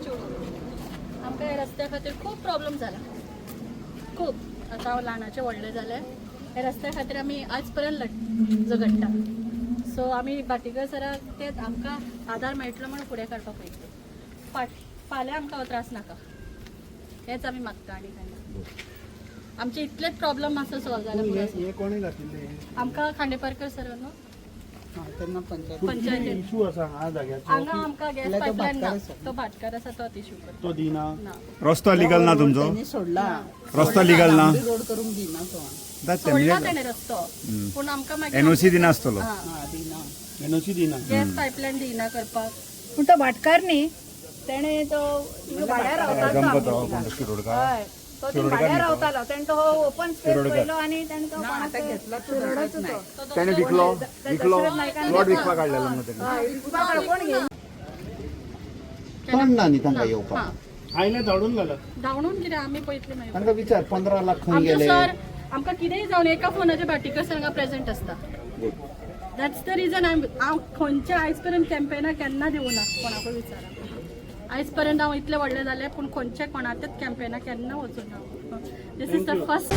चोडूं. आमकां ह्या रस्त्या खातीर खूब प्रॉब्लम जाला, खूब. आतां हांव ल्हानाचें व्हडलें जालें, ह्या रस्त्या खातीर आमी आज पर्यंत झगडटा. सो आमी भाटीकर सराक तेच आमकां आदार मेळटलो म्हणून फुडें काडपाक पळयतले. फाट फाल्यां आमकां हो त्रास नाका, हेच आमी मागता आनी कांय ना. आमचे इतलेच प्रॉब्लम आसा सॉल्व जाल्यार पुरो आसा. हे कोणे घातिल्ले? आमकां खांडेपारकर सर न्हू. तेन्ना पंचायत. पंचायतीन. इशू आसा हांगा जाग्याचो? हांगा आमकां गॅस म्हणल्यार तो पायपलायन ना. भाटकार आसा. तो भाटकार आसा, तो इशू करता. तो दिना? ना. रस्तो लिगल ना तुमचो? त्यांनी सोडला. रस्तो लिगल ना? रोड करूंक दिना तो. सोडला तेणे रस्तो, पूण आमकां मागीर एनओसी दिनासतलो. हां. हा, दिना. एनओसी दिना. गॅस पायपलायन दिना करपाक. पूण तो भाटकार न्ही, तेणे तो तिंगा भाड्यार रावतालो तो आमच्या. शिरोडकार. हय, तो थिंग भाड्यार रावतालो. तेणे तो हो ओपन स्पेस पयलो आनी तेणे तो ना, आता घेतला तो दशरथ नायक. त्याने विकलो, विकलो प्लॉट विकपाक काडलेलो मग तेणे. हय, विकपाक कोण घेयना. तोंड ना न्ही तांकां येवपाक. हां. आयले धाडून घाला. धांवडून कितें, आमी पळयतले मागीर. तांकां विचार, 15 लाख खंय आमचे गेले? सर आमकां कितेंय जावन एका फोनाचेर भाटीकर सर हांगा प्रेझेंट आसता. That's the reason हांव खंयच्या आयज पर्यंत कॅम्पेनाक केन्ना दिवना. कोणाकूय विचारा, आयज पर्यंत हांव इतलें व्हडलें जालें, पूण खंयच्या कोणाच्याच कॅम्पेनाक केन्ना वचूना. This is the first.